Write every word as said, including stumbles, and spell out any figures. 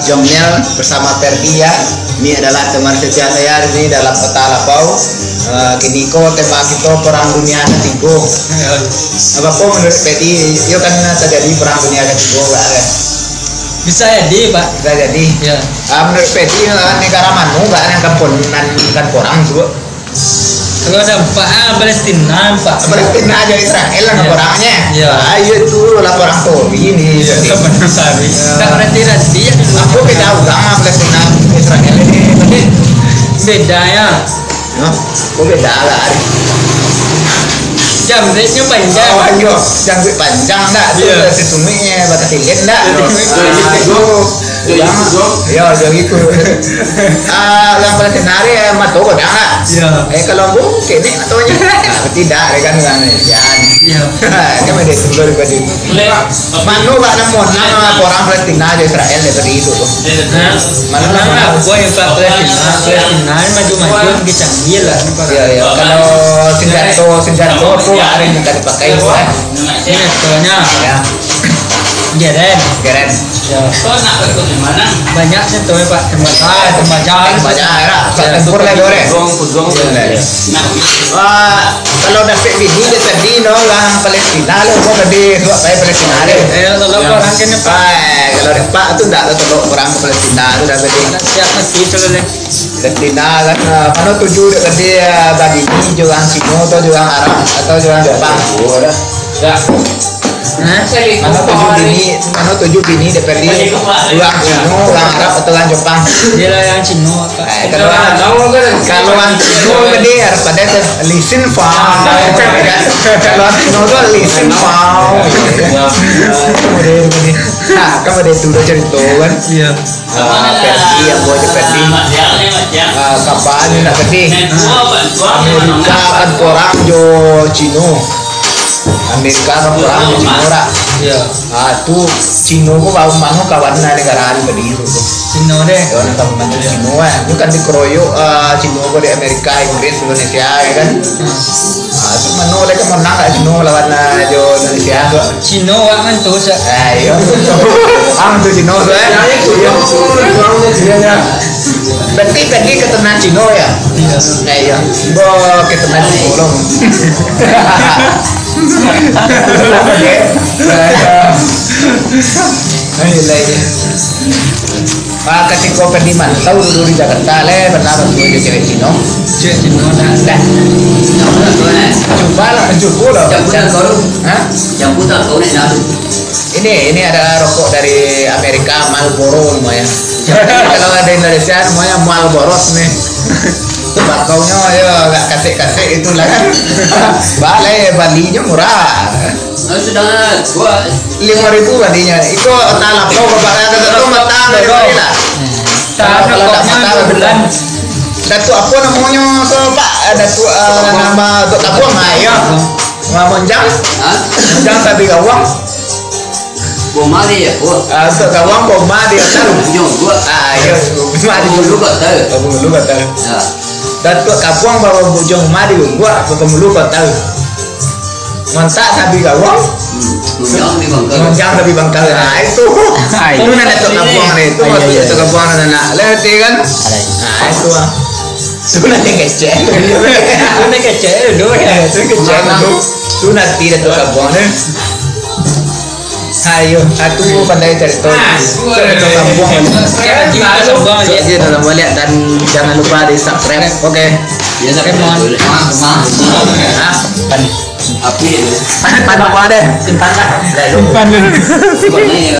Jomel bersama Ferdi ya. Ini adalah teman setia saya di sini dalam Kota Lapau. Eh, kini ko tema kita Perang Dunia Ketiga. Apa menurut Ferdi, iyo kan terjadi Perang Dunia Ketiga, Pak, kan? Bisa jadi, Pak. Bisa jadi. Ya. Ah, menurut Ferdi, eh, negara mana, Pak, yang kan pon-, nan kan perang tu? Kalau ada empat, ah, Palestina, empat. Palestina aja Israel lah, ya, perangnya. Ya. Ah, iya tu lah perang Tori ini. Iya, benar sekali. Ya. Tak berarti nanti ya. Apa beda orang Palestina Israel ini? Beda ya. Hah? Kok beda lah? Jambretnya panjang. Oh, iya. Jambret panjang dah. Tu, iya, dah setumiknya, bakal tilen dah. Setumik. Ah, itu. Jadi itu, Bang. Yo, jadi itu. Ah, orang Palestina ari, eh, mato godang lah. Iya. Eh, kalau ambo, kenek matonyo. Ah, tidak, dia kan orang Malaysia. Iya. Kan beda tu, baru tadi. Mano, Pak, namo, nama orang Palestina jo Israel dari itu? Hah? Mano, nama? Boy, Pak, Palestina, Palestina, maju-maju, canggih lah. Iya, iya. Kalau senjata, senjata tu, hari yang akan dipakai, Pak. Ini contohnya. Ya. Geren. Geren. Ya. Banyak sih tuh, Pak. Tembaga, tembaga. Tembaga, ya. Tempur lah, Dore. Iya. Ah, kalau dapek bini dia tadi, no, orang Palestina lo, kok tadi suak pai Palestina deh. Eh, kalau orang kena, Pak. Ah, kalau dapat tu ndak lo, kalau orang Palestina tu dah tadi. Siap mati kalau deh. Palestina kan, ah, mano tuju dek tadi, ah, babini jo urang Cino atau jo urang Arab atau jo urang Jepang? Dah. Hah? Mano tuju bini, mano tuju bini dek tadi, urang Cino, urang Arab atau urang Jepang? Dia lah urang Cino, Pak. Eh, kalau urang, kalau urang Cino tadi harus pada tu, listen, Pak. Kalau urang Cino tu listen, Pak. Nah, kan pada tu dah cerita kan. Iya. Ah, Ferdi, ambo jo Ferdi. Ah, kapan ni nak Ferdi? Amerika kan perang jo Cino. Amerika kan perang jo Cino, dak? Iya. Ah, tu Cino ko baru mano kawan nan negara ni Ferdi tu. Cino deh. Yo, nan kawan Cino kan. Itu kan dikeroyok, ah, Cino ko di Amerika, Inggris, Indonesia, ya kan? Hmm. Ah, tu mano lai ka menang dak Cino lawan, ah, jo Indonesia tu? Cino wak mantu sa. Ah, iyo. Ah, mantu Cino tu, eh. Iyo, iyo. Berarti tadi keturunan Cino, ya? Iyo. Ah, iyo. Bo keturunan Cino lo. Oke. Ah, iyo lah, iyo. Ah, katiko Ferdi mantau dulu di Jakarta, le, pernah batua jo cewek Cino? Cewek Cino, nah. Dah. Cuba lah, cuba lah. Hah? Ini, ini ada rokok dari Amerika, Marlboro namanya. Kalau ada Indonesia namanya Marlboros nih. Tembakaunyo yo agak kasek-kasek itulah kan. Balai, balinyo murah. Lima ribu balinyo. Iko talapau bapak kata tu matang dari bali lah. Kalau tak matang, Datuak apo namonyo tu, Pak? Datuak, eh, nama Datuak Kabuang, ah, iyo. Nama Monjang? Hah? Monjang Sabi Gawang. Boma di, ya, oh. Ah, Datuak Kabuang Boma di Otan. Nyo, gua. Ah, iyo. Boma di Bulu Kota. Oh, Bulu Kota. Ya. Datuak Kabuang bawa Bujang Boma di gua, Bulu Kota. Montak Sabi Gawang. Hmm. Monjang Sabi Bangka. Monjang Sabi Bangka. Ah, itu. Ah, itu. Itu nan Datuak Kabuang ni. Itu maksud Datuak Kabuang nan nak. Lah, ngerti kan? Ah, itu ah. Itu nan kecek. Itu nan kecek dulu ya. Itu kecek dulu. Itu nanti Datuak Kabuang ni. Ayo, aku pandai cerita. Datuak Kabuang. Datuak Kabuang. So, dia dalam balik dan jangan lupa di subscribe. Oke. Ya, subscribe. Ah, pan. Api itu. Pan apa deh? Simpan lah. Simpan dulu. Simpan dulu.